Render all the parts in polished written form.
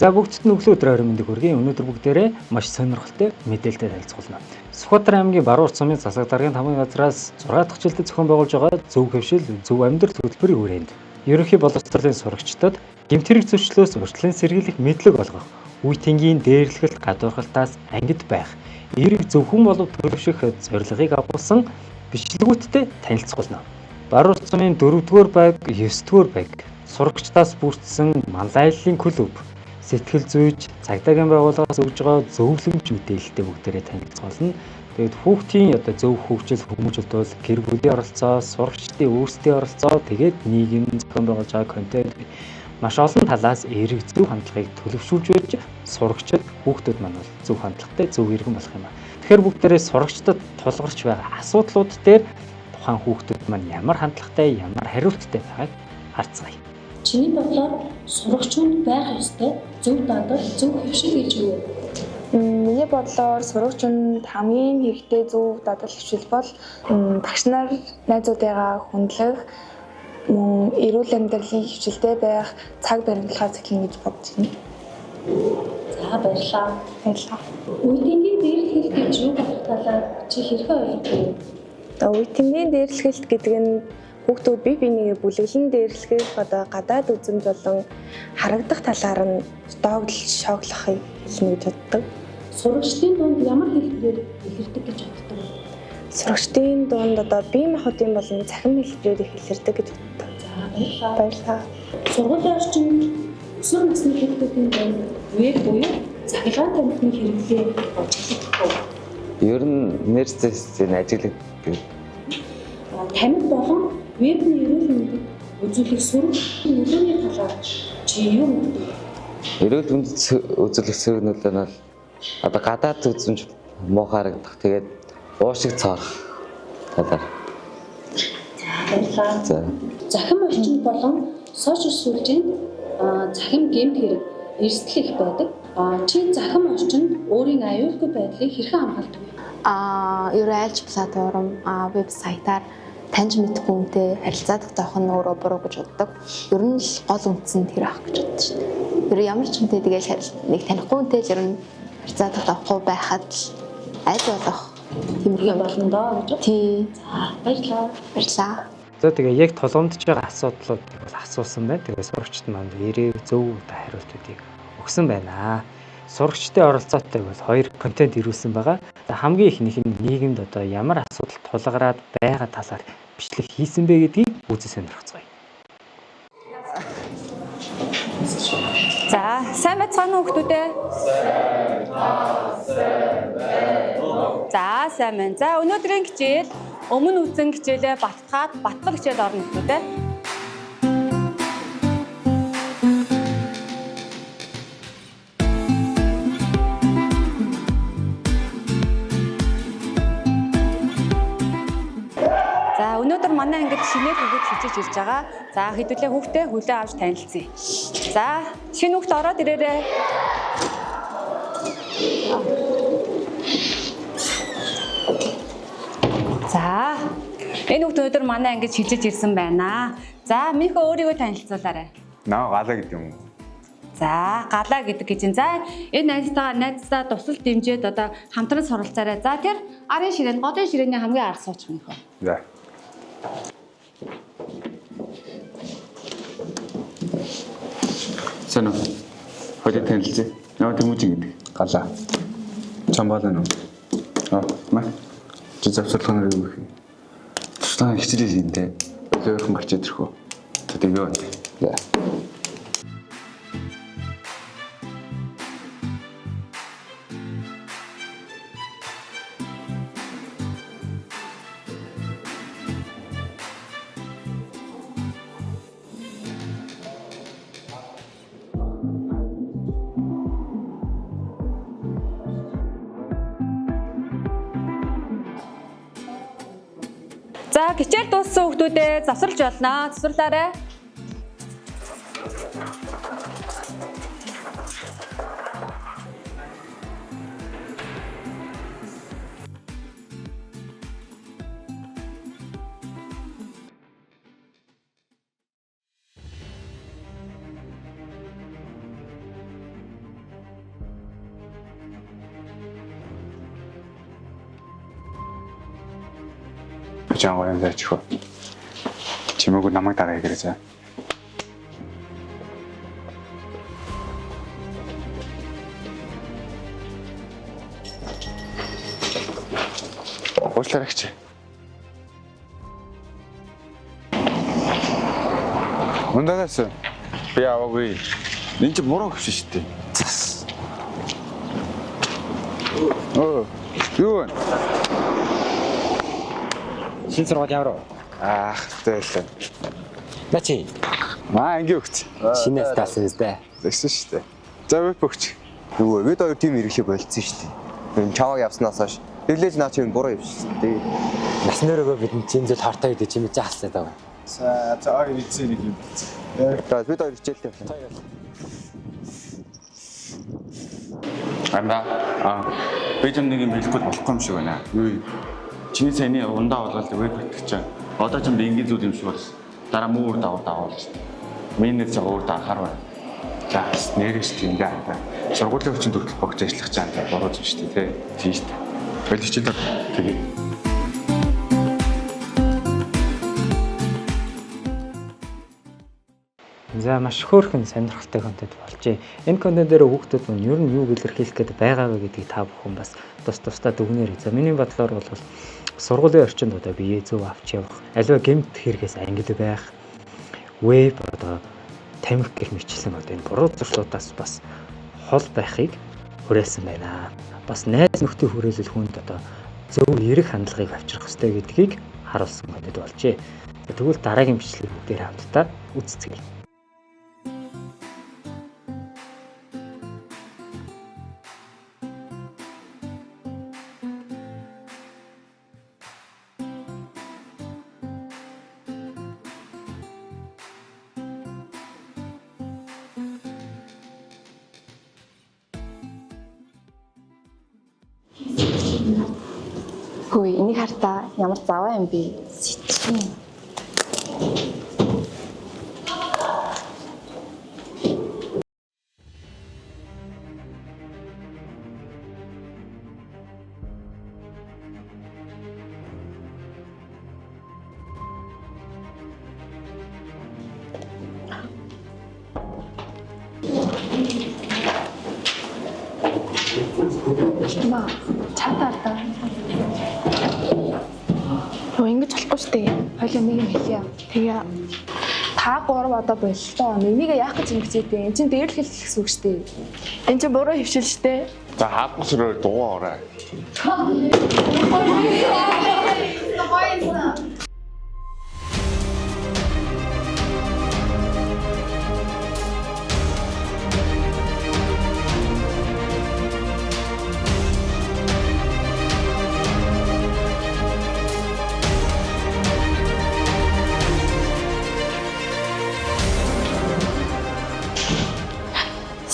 За бүгдд нь өглөө өдөр орой мэндийг хүргэе. Өнөөдөр бүгдээрээ маш сонирхолтой мэдээлэлтэй танилцуулна. Сүхбаатар аймгийн Баруун сумын засаг даргын тамгын газраас 6 дахь жилдээ зохион байгуулж байгаа зөв хэвшил, зөв амьдрал хөтөлбөрийн хүрээнд ерөнхий боловсролын сурагчдад гэмт хэрэг зөрчлөөс урьдчилан сэргийлэх мэдлэг олгох, үе тэнгийн дээрлэхэлт гадуурхалтаас ангид байх, эерэг зөвхөн болов төлөвшөх зорилгыг агуулсан бичлэгүүдтэй танилцуулна. Баруун сумын 4-р байг, 9-р байг сурагчдаас бүрдсэн Малайлын клуб сэтгэл зүйч, цагдаагийн байгууллагаас өгж байгаа зөвлөмж мэдээлэлтэй бүгдээрээ танилцуулна. Тэгээд хүүхдийн одоо зөв хөгжил хүмүүжүүлэлт бол гэр бүлийн оролцоо, сурагчдын өөрсдийн оролцоо, тэгээд нийгэм зохион байгуулж байгаа контент маш олон талаас эерэг зөв хандлагыг төлөвшүүлж байж сурагчид хүүхдүүд маань бол зөв хандлагатай, зөв иргэн болох юм аа. Тэгэхээр бүгдээрээ сурагчдад тулгарч байгаа асуудлууд дээр тухайн хүүхдүүд маань ямар хандлагатай, ямар хариулттай байгааг харцгаая. Чиний бодлоор сурагчунд байх ёстой зөв дадал, зөв хэвшил гэж юу вэ? Миний бодлоор сурагчинд хамгийн хэрэгтэй зөв дадал хэвшил бол багш нар найзуудыгаа хүндлэх, мөн эрүүл амьдралын хэвшилтэй байх, цаг баримтлахаар зөвлөнө гэж бодож байна. За баярлалаа. Баярлалаа. Үе тэнгийн дээрлэхэлт гэж юу болох талаар чи хэрхэн ойлгодог вэ? Одоо үе тэнгийн дээрлэхэлт гэдэг нь хүүхдүүд бие биенийгээ бүлэглэн дээрлэхэх одоо гадаад үзэмж болон харагдах талаар нь догдол шоглохыг хэлнэ гэж боддог. Сурагчдын дунд ямар хэлбэрээр илэрдэг гэж боддог вэ? Сурагчдын дунд одоо бие махбодын болон цахим хэлбэрээр их илэрдэг гэж боддог. За баярлалаа. Баярлалаа. Сургуулийн орчинд өсвөр насны хүүхдүүдийн дунд веб буюу цахилгаан тамхины хэрэглээ ажиглагдах уу? Ер нь нэр зэс ажиглагддаг. Тамхи болон вебний эрүүл мэндэд үзүүлэх сөрөг нөлөөний талаар чи юу мэддэг вэ? Эрүүл мэндэд үзүүлэх сөрөг нөлөө нь бол одоо гадаад үзэмж муу харагдах. Тэгээд уушиг цоорох талаар. За баярлалаа. За. Захим орчинд болон сошиал сүлжээнд захим гэмт хэрэг эрсдэл их байдаг. Чи захим орчинд өөрийн аюулгүй байдлыг хэрхэн хамгаалдаг вэ? Ер нь айлч платформ, вебсайтаар таньж мэдхгүй хүнтэй харилцаад зоох нь өөрөө буруу гэж боддог. Ер нь л гол үндсэн нь тэр ах гэж боддог шүү дээ. Ер нь ямар ч хүнтэй тэгэл нэг танихгүй хүнтэй л ер нь харилцаад зоохгүй байхад л аль болох тиймэрхүү юм болно доо гэж. Тий. За баярлалаа. Баярлалаа. За тэгээ яг тулгамдж байгаа асуудлуудыг бол асуусан байна. Тэгээ сурагчид маань эерэг зөв хариултуудыг өгсөн байна. Сурагчдын оролцоотой бол хоёр контент ирүүлсэн байгаа. За хамгийн ихнийх нь нийгэмд одоо ямар асуудал тулгараад байгаа талаар бичлэг хийсэн бэ гэдгийг үзэн сонирхцгаая. За сайн байцгаана уу хүүхдүүдээ? За сайн байна. За өнөөдрийн хичээл өмнө үзэн хичээлээ баттгаад батлах хичээл орно хүүхдүүдээ. За өнөөдөр манай ангид шинээр хүүхэд хичээж ирж байгаа. За хэдүүлээ хүүхдээ хүлээ авч танилцъя. За шинэ хүүхд ороод ирээрэй. За энэ хүүхд өнөөдөр манай ангид шилжиж ирсэн байна. За минийхөө өөрийгөө танилцуулаарай. Наа галаа гэдэг юм уу? За галаа гэдэг гэж. За энэ найзтайгаа найздаа тусал дэмжиж одоо хамтран суралцаарай. За тэр арын ширээнд голын ширээний хамгийн ард суучих минийхөө. За. Сайн уу? Хоёул танилцъя. Намайг Тэмүүжин гэдэг. Галаа. Чамбал уу? Аа, маа. Чи завсарлага нарыг юу гэх юм? Туслаа хичээлээ хийн тэ. Өглөөхөн гарч идэх үү? Тэгээ юу вэ? За. За хичээл дууссан хүүхдүүдээ завсарлаж болно. Завсарлаарай. Жангоо юм зааж хөө. Чимээгүй намайг дараа гэрээ за. Уучлаарай гэж. Унданаас би аваагүй. Энд чи буруу хөвшин шүү дээ. Цас. Оо, юу вэ? Шинэ сургууль ямар вэ? Аах, зайлаа. Наа чи Маа анги өгч. шинээс таасан үстэй. Тэгсэн шүү дээ. За веб өгч. Юу вэ? Бид хоёр тийм хэрэглээ болцсон шүү дээ. Энэ чаваг явснаас хойш. Тэглээж наа чи юм буруу юм шүү дээ. Насны өрөөгөө бид чинь зүйл хортой гэдэг чи мэдээ халсаад байгаа. За, за ой эцээ нэг юм. За бид хоёр хичээлтэй явлаа. Анда. Аа. Би ч нэг юм хэлэхгүй болохгүй юм шиг байна. Юу юм? Чиний саяны ундаа болгоод веб өгч чам. Одоо ч юм энгийн зүйл юм шиг болсон. Дараа мөр давар даваал шүү дээ. Миний нэр ч өөр дахаар байна. За, нэрээс тийм дээ. Анда. Сургуулийн хүчин төгтөл богч ажиллах чам та буруу зүйл шүү дээ, тий. Тийм шүү дээ. Баяр хичээлээ. Тэгээ. За маш хөөрхөн сонирхолтой контент болжээ. Энэ контент дээр хүүхдүүд мань ер нь юуг илэрхийлэх гээд байгаа вэ гэдгийг та бүхэн бас тус тусдаа дүгнээрэй. За миний бодлоор бол сургуулийн орчинд одоо бие зөв авч явах, аливаа гэмт хэрэгээс ангид байх, веб одоо тамхи гэх мэтчлэн одоо энэ буруу зуршлуудаас бас хол байхыг хүрээлсэн байна. Бас найз нөхдийн хүрээлэл хүнд одоо зөв эерэг хандлагыг авчрах ёстой гэдгийг харуулсан контент болжээ. За тэгвэл дараагийн бичлэг дээр хамтдаа үзцгээе. Хөөе, энийг хартаа ямар заваа юм бэ? Сэтгэн. Ма чатаар да. Хөө ингэж болохгүй шүү дээ. Хоёлаа нэг юм хэлье. Тэгээ Та гурав одоо боллоо. Нэгнийгээ яах гэж ингэж дээ. Энд чинь дээрлэх гэсэн үг шүү дээ. энэ чинь буруу хөвшил шүү дээ. За хаалгас руу дугаа орой.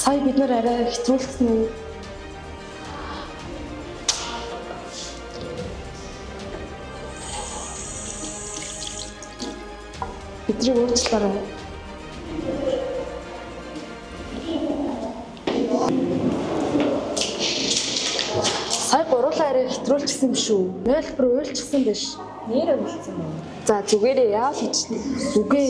Сая бид нар арай хэтрүүлсэн үү? Бидний уучлаарай. Сая гурлаа арай хэтрүүлчихсэн биш үү? Нойл бүр уйлчихсан биш. Нэрээ үлдсэн юм. За зүгээрээ яавал хийчихнэ. Үгүй.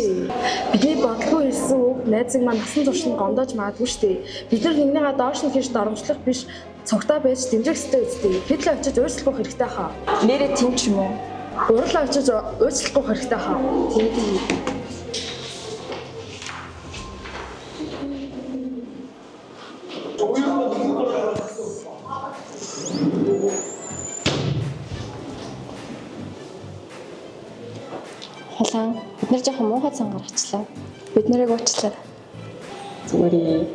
Бидний бодлого хэлсэн үг найзыг маань насан турш нь гомдоож магадгүй шүү дээ. Бид нар нэгнийгээ доош нь хийж доромжлох биш, цогтой байж дэмжих ёстой үстэй. Хэдлээ очиж уучлах хэрэгтэй хаа. Нэрээ тийм ч юм уу? Гурлаа очиж уучлах хэрэгтэй хаа. Тийм тийм. Хулаан бид нар жоохон муухай цан гаргачлаа. Бид нарыг уучлаарай. Зүгээрээ.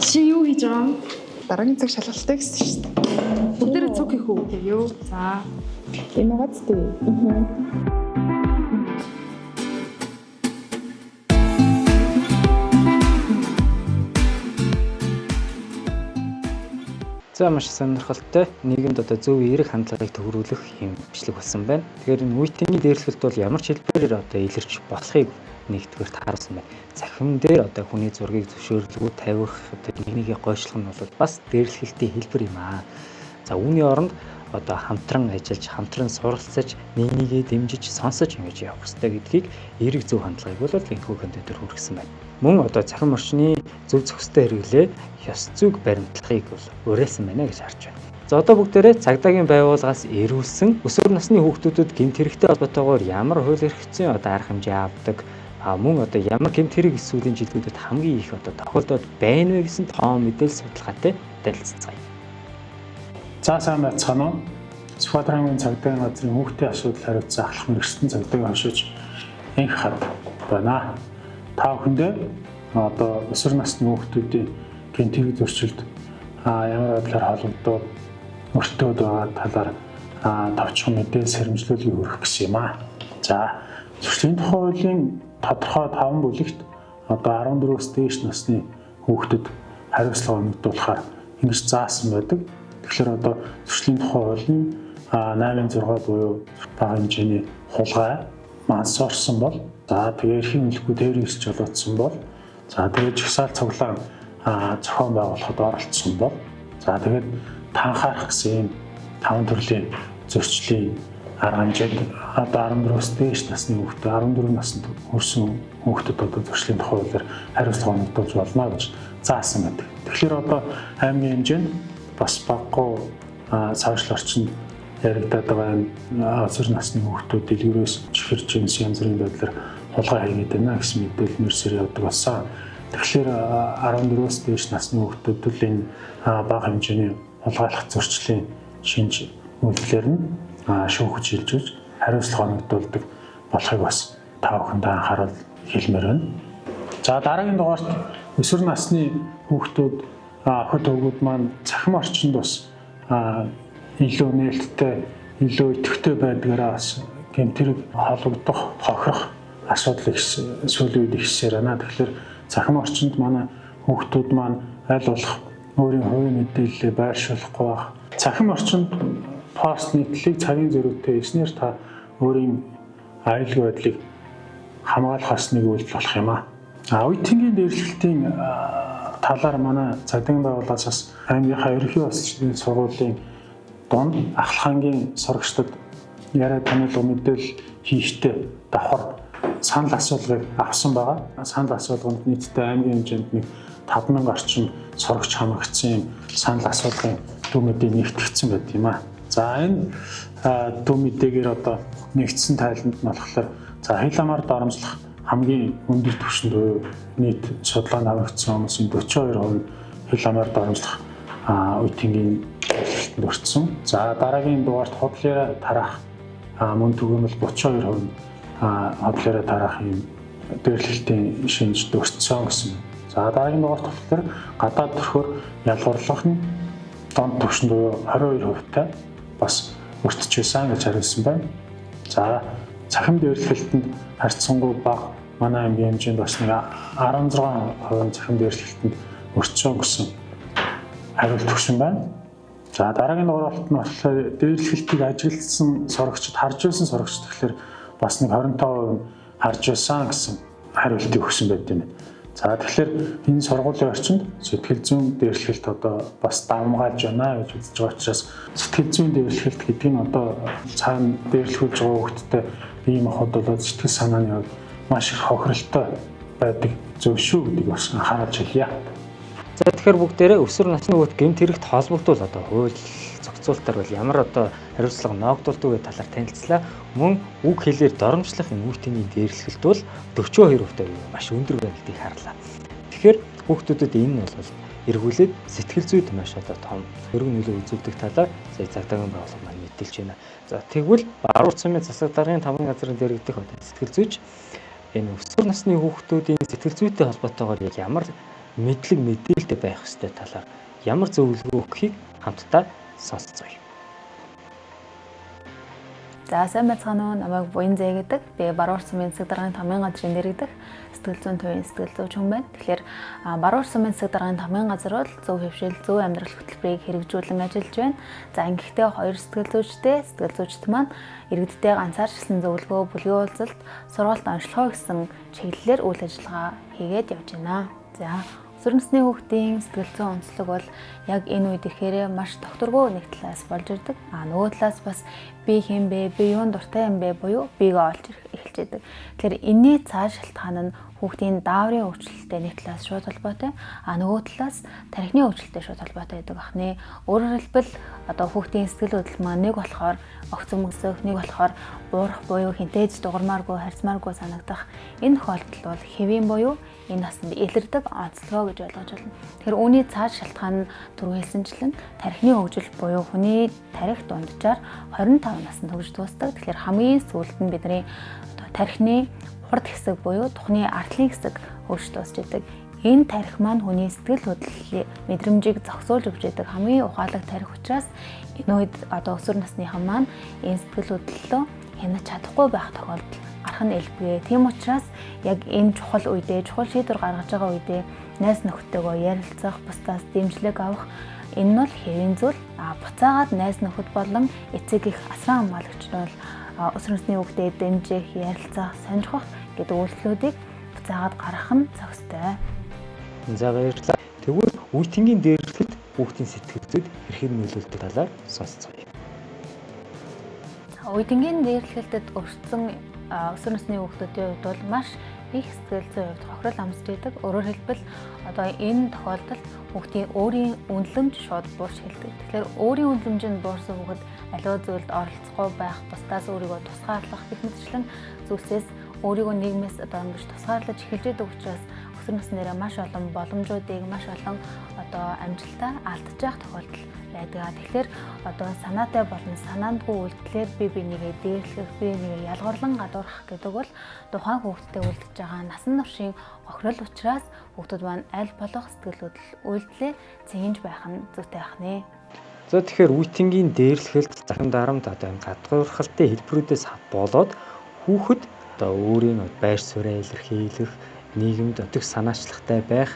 Чи юу хийж байгаа юм? Дараагийн цаг шалгалтай гэсэн шүү дээ. Бүгдээрээ цуг хийх үү? Юу? За. Энэ угаац дээ. За маш сонирхолтой нийгэмд одоо зөв эерэг хандлагыг төгрүүлэх юм бичлэг болсон байна. Тэгэхээр энэ үеийн дээрлэхэлт бол ямар ч хэлбэрээр одоо илэрч болохыг нэгдүгээрт харуулсан байна. Захим дээр одоо хүний зургийг зөвшөөрлгүй тавих одоо нэгнийгээ гойшлох нь бол бас дээрлэхэлтийн хэлбэр юм аа. За үүний оронд одоо хамтран ажиллаж, хамтран суралцаж, нэг нэгээ дэмжиж, сонсож ингэж явах ёстой гэдгийг эерэг зөв хандлагыг бол энэхүү контентоор хүргэсэн байна. Мөн одоо цахим орчны зөв зохистой хэрэглээ, ёс зүйг баримтлахыг бол уриалсан байна гэж харж байна. За одоо бүгдээрээ цагдаагийн байгууллагаас эрүүлсэн өсвөр насны хүүхдүүдэд гэмт хэрэгтэй холбоотойгоор ямар хууль эрх зүйн одоо арга хэмжээ авдаг, мөн одоо ямар гэмт хэрэг эсвүүлийн жилүүдэд хамгийн их одоо тохиолдоод байна вэ гэсэн тоон мэдээлэл судалгаатай танилцацгаая. За сайн байцгаана уу? Сүхбаатар аймгийн цагдаагийн газрын хүүхдийн асуудал хариуцсан ахлах мэргэжилтэн цагдаагийн хошууч Энх хад байна. Та бүхэндээ одоо өсвөр насны хүүхдүүдийн гэмт хэрэг зөрчилд ямар байдлаар холбогдоод өртөөд байгаа талаар товчхон мэдээлэл сэрэмжлүүлгийг хүргэх гэсэн юм аа. За, зөрчлийн тухай хуулийн тодорхой 5 бүлэгт одоо 14-өөс дээш насны хүүхдэд хариуцлага өнөдүүлэхээр ингэж заасан байдаг. Тэгэхээр одоо зөрчлийн тухай хууль нь 8.6 буюу бага хэмжээний хулгай мансуурсан бол, за тэгээ эрхийн үнэлэхгүй тээврийн эрс жолоодсон бол, за тэгээ жагсаал цуглаан зохион байгуулахад оролцсон бол, за тэгээд танхаарах гэсэн ийм 5 төрлийн зөрчлийн арга хэмжээнд одоо 14-өөс дээш насны хүүхдээ 14 наснд хүрсэн хүүхдэд одоо зөрчлийн тухай хуулиар хариуцлага оногдуулж болно гэж заасан байдаг. Тэгэхээр одоо аймгийн хэмжээнд бас баггүй саашил орчинд яригадаад байгаа энэ өсвөр насны хүүхдүүд дэлгүүрээс чихэр жимс янз бүрийн байдлаар хулгай хийгээд байна гэсэн мэдээлэл мөрсөр явдаг болсон. Тэгэхээр 14-өөс дээш насны хүүхдүүд л энэ бага хэмжээний хулгайлах зөрчлийн шинж үйлдэлээр нь шүүхэж шилжүүлж хариуцлага оногдуулдаг болохыг бас та бүхэндээ анхаарал хэлмээр байна. За дараагийн дугаарт өсвөр насны хүүхдүүд охид хөвгүүд маань цахим орчинд бас илүү нээлттэй, илүү идэвхтэй байдгаараа бас гэмт хэрэг холбогдох, хохирох асуудал их сүүлийн үед ихсээр байна. Тэгэхээр цахим орчинд манай хүүхдүүд маань аль болох өөрийн хувийн мэдээллээ байршуулахгүй байх. Цахим орчинд пост нийтлэлийг цагийн зөрүүтэй хийснээр та өөрийн аюулгүй байдлыг хамгаалах бас нэг үйлдэл болох юм аа. Оюутангийн дээрлэлтийн талаар манай цагдаагийн байгууллагаас бас аймгийнхаа ерөнхий баслын сургуулийн дунд ахлах ангийн сурагчдад яриа таниулга мэдээлэл хийхдээ давхар санал асуулгыг авсан байгаа. Санал асуулганд нийтдээ аймгийн хэмжээнд нэг 5000 орчим сурагч хамрагдсан юм санал асуулгын дүү мэдээ нэгтгэгдсэн байт юм аа. За энэ дүү мэдээгээр одоо нэгдсэн тайланд нь болохоор за хил хамаар дарамтлах хамгийн өндөр түвшинд буюу нийт судалгаанд хамрагдсан хүмүүсийн 42% нь хил хамаар дарамтлах оюутангийн дээрлэлтэнд өртсөн. За дараагийн дугаарт худал яриа тараах мөн түгээмэл 32% нь худал яриа тараах юм дээрлэлтийн шинжид өртсөн гэсэн. За дараагийн дугаарт болохоор гадаад төрхөөр ялгуурлах нь донд түвшинд буюу 22%-тай бас өртөж байсан гэж хариулсан байна. За цахим дээрлэлтэнд харьцангуй бага манай аймгийн хэмжээнд бас нэг 16% цахим дээрлэлтэнд өртсөн гэсэн хариулт өгсөн байна. За дараагийн дугаарлалт нь болохоор дээрлэлтийг ажигласан сурагчид харж байсан сурагчид тэгэхээр бас нэг 25% нь харж байсан гэсэн хариултыг өгсөн байт юм байна. За тэгэхээр энэ сургуулийн орчинд сэтгэл зүйн дээрлэлт одоо бас давамгаалж байна гэж үзэж байгаа учраас сэтгэл зүйн дээрлэлт гэдэг нь одоо цаана дээрлэхүүлж байгаа хүүхдтэй бие махбод болоод сэтгэл санааны хувьд маш их хохиролтой байдаг зөв шүү гэдгийг бас анхааруулж хэлье. За тэгэхээр бүгдээрээ өсвөр насны хүүхд гэмт хэрэгт холбогдвол одоо хууль зохицуултаар бол ямар одоо хариуцлага ноогдуулдаг вэ талаар танилцлаа. Мөн үг хэлээр доромжлох энэ үе дээрлэхэлт бол 42% маш өндөр байна гэдгийг харлаа. Тэгэхээр хүүхдүүдэд энэ нь бол эргүүлээд сэтгэл зүйд маш одоо том өргөн нөлөө үзүүлдэг талаар сая цагдаагийн байгууллага маань мэдээлж байна. За тэгвэл Баруун сумын засаг даргын 5 газрын дэргэдэх одоо сэтгэл зүйч энэ өсвөр насны хүүхдүүдийн сэтгэл зүйтэй холбоотойгоор яг ямар мэдлэг мэдээлэлтэй байх ёстой талаар ямар зөвлөгөө өгөхийг хамтдаа сонсцгоё. За сайн байцгаана уу? Намайг Буян Зэ гэдэг. Би Баруун сумын засаг даргын томьёон газрын дэргэдэх сэтгэл зүйн төвийн сэтгэл зүйч хүн байна. Тэгэхээр Баруун сумын засаг даргын томьёон газар бол зөв хэвшил, зөв амьдрал хөтөлбөрийг хэрэгжүүлэн ажиллаж байна. За ингэхдээ хоёр сэтгэл зүйчтэй, сэтгэл зүйчд маань иргэдтэй ганцаарчлан зөвлөгөө, бүлгийн уулзалт, сургалт онцлогоо гэсэн чиглэлээр үйл ажиллагаа хийгээд явж байна. За Өсвөр насны хүүхдийн сэтгэл зүйн онцлог бол яг энэ үед ирэхээрээ маш тогтворгүй нэг талаас болж ирдэг. А нөгөө талаас бас би хэн бэ, би юунд дуртай юм бэ буюу биегээ олж эхэлж байдаг. Тэгэхээр энэний цааш шалтгаан нь хүүхдийн дааврын өөрчлөлттэй нэг талаас шууд холбоотой, а нөгөө талаас тархины өөрчлөлттэй шууд холбоотой байдаг ахнэ. Өөрөөр хэлбэл одоо хүүхдийн сэтгэл хөдлөл маань нэг болохоор огцом өсөх, нэг болохоор буурах буюу хинтээж дугармааргүй, харьцмааргүй санагдах энэ тохиолдол бол хэвийн буюу энэ насанд илэрдэг онцлогоо гэж ойлгож байна. Тэгэхээр үүний цааш шалтгаан нь түрүү хэлсэнчлэн тархины хөгжил буюу хүний тархи дунджаар 25 наснд хөгжиж дуусдаг. Тэгэхээр хамгийн сүүлд нь бидний одоо тархины урд хэсэг буюу тухны ардлын хэсэг хөгжиж дуусч идэг. Энэ тархи маань хүний сэтгэл хөдлөлийн мэдрэмжийг зохицуулж өгч идэг хамгийн ухаалаг тархи учраас энэ үед одоо өсвөр насныхан маань энэ сэтгэл хөдлөлөө хянаж чадахгүй байх тохиолдол гарах нь элбэгэ. Тийм учраас яг энэ чухал үедээ, чухал шийдвэр гаргаж байгаа үедээ найз нөхдөдөө ярилцах, бусдаас дэмжлэг авах энэ нь бол хэвийн зүйл. А буцаагаад найз нөхөд болон эцэг их асран хамгаалагч нь бол өсвөр насны хүүхдэд дэмжих, ярилцах, сонирхох гэдэг үйлдэлүүдийг буцаагаад гаргах нь зохистой. За баярлалаа. Тэгвэл үе тэнгийн дээрлэхэд хүүхдийн сэтгэл зүйд хэрхэн нөлөөлдөг талаар сонсцгоё. Үе тэнгийн дээрлэхэлтэд өртсөн өсвөр насны хүүхдүүдийн хувьд бол маш их сэтгэл зүйн хувьд хохирол амсч идэг. Өөрөөр хэлбэл одоо энэ тохиолдолд хүүхдийн өөрийн үнэлэмж шууд буурч эхэлдэг. Тэгэхээр өөрийн үнэлэмж нь буурсан хүүхэд аливаа зүйлд оролцохгүй байх, бусдаас өөрийгөө тусгаарлах гэх мэтчлэн зүйлсээс өөрийгөө нийгмээс одоо ингэж тусгаарлаж эхэлж идэг учраас өсвөр наснараа маш олон боломжуудыг, маш олон одоо амжилтаа алдчих тохиолдол байдаг. Тэгэхээр одоо санаатай болон санаандгүй үйлдэлээр бие бинийгээ дээрлэх, бие бинийгээ ялгарлан гадуурхах гэдэг бол тухайн хүүхдтэй үлдэж байгаа насан туршийн охирол учраас хүүхдүүд маань аль болох сэтгэл хөдлөл үйлдэлээ цэнгэж байх нь зүйтэй байх нэ. За тэгэхээр үе тэнгийн дээрлэхэлт захим дарамт одоо энэ гадуурхалтай хэлбэрүүдээс болоод хүүхэд одоо өөрийн байр сууриа илэрхийлэх, нийгэмд өтөх санаачлагтай байх,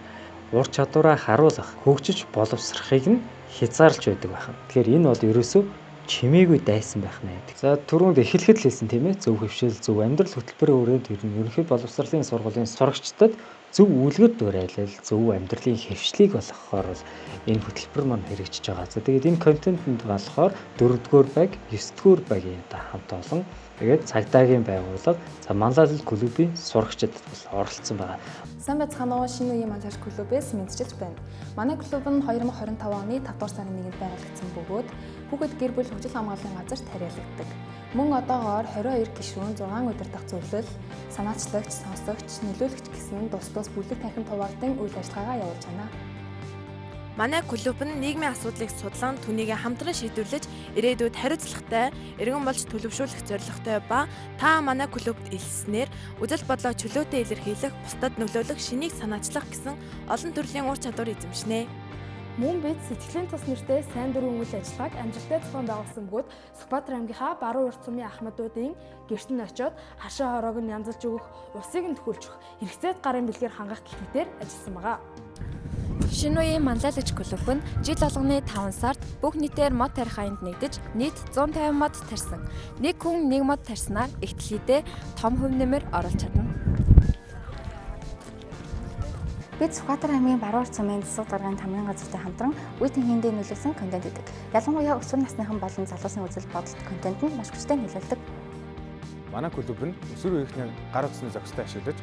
ур чадвараа харуулах, хөгжиж боловсрохыг нь хязгаарлаж байдаг байх. Тэгэхээр энэ бол ерөөсөө чимээгүй дайсан байх нэ гэдэг. За түрүүнд эхлэхэд л хэлсэн тийм ээ, зөв хөвшил, зөв амьдрал хөтөлбөрийн хүрээнд ер нь ерөнхий боловсролын сургуулийн сурагчдад зөв үлгэр дуурайлал, зөв амьдралын хэвшлийг олгохоор бол энэ хөтөлбөр маань хэрэгжиж байгаа. За тэгээд энэ контентэнд болохоор 4-р баг, 9-р багийн хамт олон тэгээд цагдаагийн байгууллага, за Манлайлал клубын сурагчид бол оролцсон байгаа. Сайн байцгаана уу, шинэ үеийн Манлайлал клубээс мэдчилж байна. Манай клуб нь 2025 оны 5 дугаар сарын 1-нд байгуулагдсан бөгөөд хүүхэд гэр бүл хөгжил хамгааллын газарт харьяалагддаг. Мөн одоогоор 22 гишүүн 6 удирдах зөвлөл, санаачлагч, сонсогч, нөлөөлөгч гэсэн тус тус бүлэг танхим хуваагдан үйл ажиллагаагаа явуулж байна. Манай клуб нь нийгмийн асуудлыг судлан түүнийг хамтран шийдвэрлэж ирээдүйд хариуцлагатай, эргэн болж төлөвшүүлэх зорилготой ба та манай клубт элсснээр үзэл бодлоо чөлөөтэй илэрхийлэх, бусдад нөлөөлөх, шинийг санаачлах гэсэн олон төрлийн ур чадвар эзэмшнэ. Мөн бид сэтгэлийн тус нэртэй сайн дурын үйл ажиллагааг амжилттай зохион байгуулсан бөгөөд Сүхбаатар аймгийнхаа баруун урт сумын ахмадуудын гэрт нь очиод хашаа хороог нь янзалж өгөх, усыг нь төхүүлж өгөх, хэрэгцээд гарын бэлгээр хангах гэх мэтээр ажилласан байгаа. Шинэ үеийн Манлайлагч клуб нь жил болгоны 5 сард бүх нийтээр мод тарих аянд нэгдэж нийт 150 мод тарьсан. Нэг хүн нэг мод тарьснаар их дэлхийдээ том хувь нэмэр оруулж чадна. Бид Сүхбаатар аймгийн баруун урт сумын засаг даргын тамгын газартай хамтран үе тэнхиндээ нөлөөлсөн контент өгдөг. Ялангуяа өсвөр насныхан болон залуусын үзэл бодолд контент нь маш хүчтэй нөлөөлдөг. Манай клуб нь өсвөр үеийнхний гар утасны зохистой ашиглаж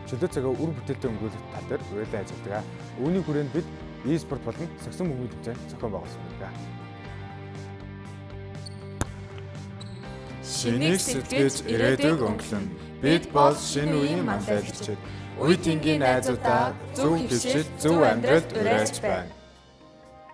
чөлөө цагаа үр бүтээлтэй өнгөрүүлэх тал дээр уялан ажилладаг. Үүний хүрээнд бид e-спорт болон сагсан бөмбөгийн тэмцээн зохион байгуулсан байдаг. Шинийг сэтгэж ирээдүйг өнгөлнө. Бид бол шинэ үеийн манлайлагчид. Үе тэнгийн найзуудаа зөв хөвшил, зөв амьдралд уриалж байна.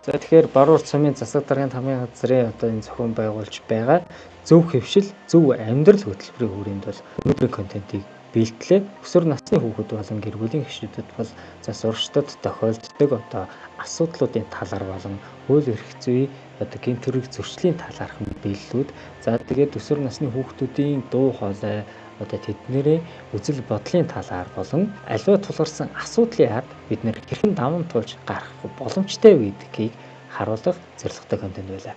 За тэгэхээр баруун урт сумын засаг даргын тамгын газрын одоо энэ зохион байгуулж байгаа зөв хөвшил, зөв амьдрал хөтөлбөрийн хүрээнд бол өнөөдрийн контентыг бэлтлээ. Өсвөр насны хүүхэд болон гэр бүлийн гишүүдэд бол за сурагчдад тохиолддог одоо асуудлуудын талаар болон хууль эрх зүй одоо гэмт хэрэг зөрчлийн талаарх мэдээллүүд, за тэгээд өсвөр насны хүүхдүүдийн дуу хоолой одоо тэднэрээ үзэл бодлын талаар болон аливаа тулгарсан асуудлын ард бид нэр хэрхэн даван туулж гарах боломжтой вэ гэдгийг харуулах зорилготой контент байлаа.